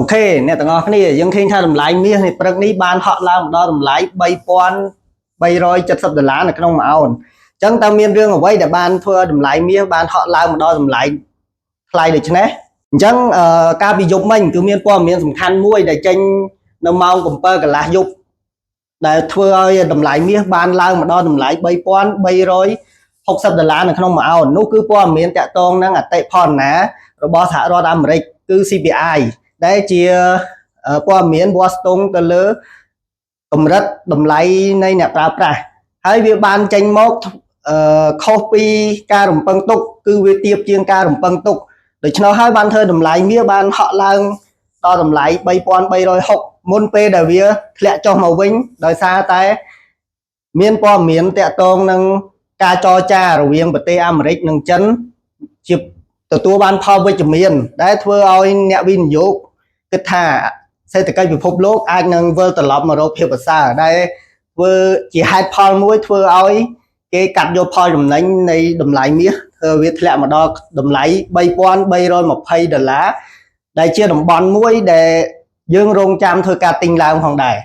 OK អ្នកទាំងអស់គ្នាយើងឃើញថាតម្លៃមាសនេះព្រឹកនេះបានហក់ឡើងមកដល់តម្លៃ3370ដុល្លារនៅក្នុងមួយអោនអញ្ចឹងតើមានរឿងអ្វីដែលបានធ្វើឲ្យតម្លៃមាសបានហក់ឡើងមកដល់តម្លៃថ្លៃដូចនេះអញ្ចឹងអឺកាលពីយប់មិញគឺមានព័ត៌មានសំខាន់មួយដែលចេញនៅម៉ោង7កន្លះយប់ដែលធ្វើឲ្យតម្លៃមាសបានឡើងមកដល់តម្លៃ3360ដុល្លារនៅក្នុងមួយអោននោះគឺព័ត៌មានតាក់ទងនឹងអតិផរណារបស់សហរដ្ឋអាមេរិកគឺ CPI ដែលជាព័ត៌មានវាស់ស្ទង់ទៅលើកម្រិតតម្លៃនៃអ្នកប្រើប្រាស់ហើយវាបានចេញមកអឺខុសពីការរំពឹងទុកគឺវាទាបជាងការរំពឹងទុកដូច្នោះហើយបានធ្វើតម្លៃមាសបានហក់ឡើងដល់តម្លៃ3360មុនពេលដែលវាធ្លាក់ចុះមកវិញដោយសារតែមានព័ត៌មានតាក់ទងនឹងការចរចារវាងប្រទេសអាមេរិកនិងចិនជាទទួលបានផលវិជ្ជមាន ដែលធ្វើឲ្យអ្នកវិនិយោគគិតថាសេដ្ឋកិច្ចពិភពលោកអាចនឹងវិលត្រឡប់មករកភាពប្រសើរដែលធ្វើជាហេតុផលមួយធ្វើឲ្យគេកាត់យកផលចំណេញនៃតម្លៃមាសធ្វើវាធ្លាក់មកដល់តម្លៃ3320ដុល្លារដែលជាតំបន់មួយដែលយើងរងចាំធ្វើការទិញឡើងផងដែរ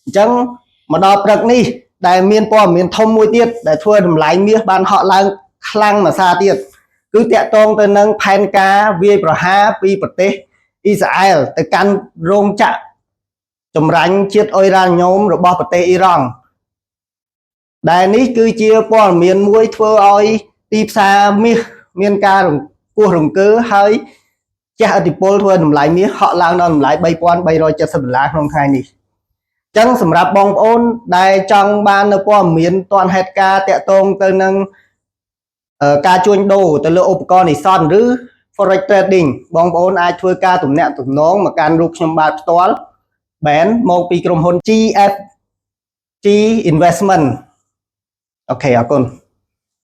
អញ្ចឹងមកដល់ព្រឹកនេះដែលមានព័ត៌មានធំមួយទៀតដែលធ្វើឲ្យតម្លៃមាសបានហក់ឡើងខ្លាំងមួយសារទៀតគឺតាក់ទងទៅនឹងផែនការវាយប្រហារពីប្រទេសអ៊ីស្រាអែលទៅកាន់រោងចក្រចម្រាញ់ជាតិអ៊ុយរ៉ាញ៉ូមរបស់ប្រទេសអ៊ីរ៉ង់ដែលនេះគឺជាព័ត៌មានមួយធ្វើឲ្យទីផ្សារមាសមានការរង្គោះរង្គើហើយជះឥទ្ធិពលធ្វើឲ្យតម្លៃមាសហក់ឡើងដល់តម្លៃ3370ដុល្លារក្នុងថ្ងៃនេះអញ្ចឹងសម្រាប់បងប្អូនដែលចង់បាននៅព័ត៌មានទាន់ហេតុការណ៍តាក់ទងទៅនឹងការជួញដូរទៅលើឧបករណ៍និស្សន្នឬ forex trading បងប្អូនអាចធ្វើការទំនាក់ទំនងមកកាន់រូបខ្ញុំបាទផ្ទាល់បែនមកពីក្រុមហ៊ុន GFG Investment. OK អរគុណ។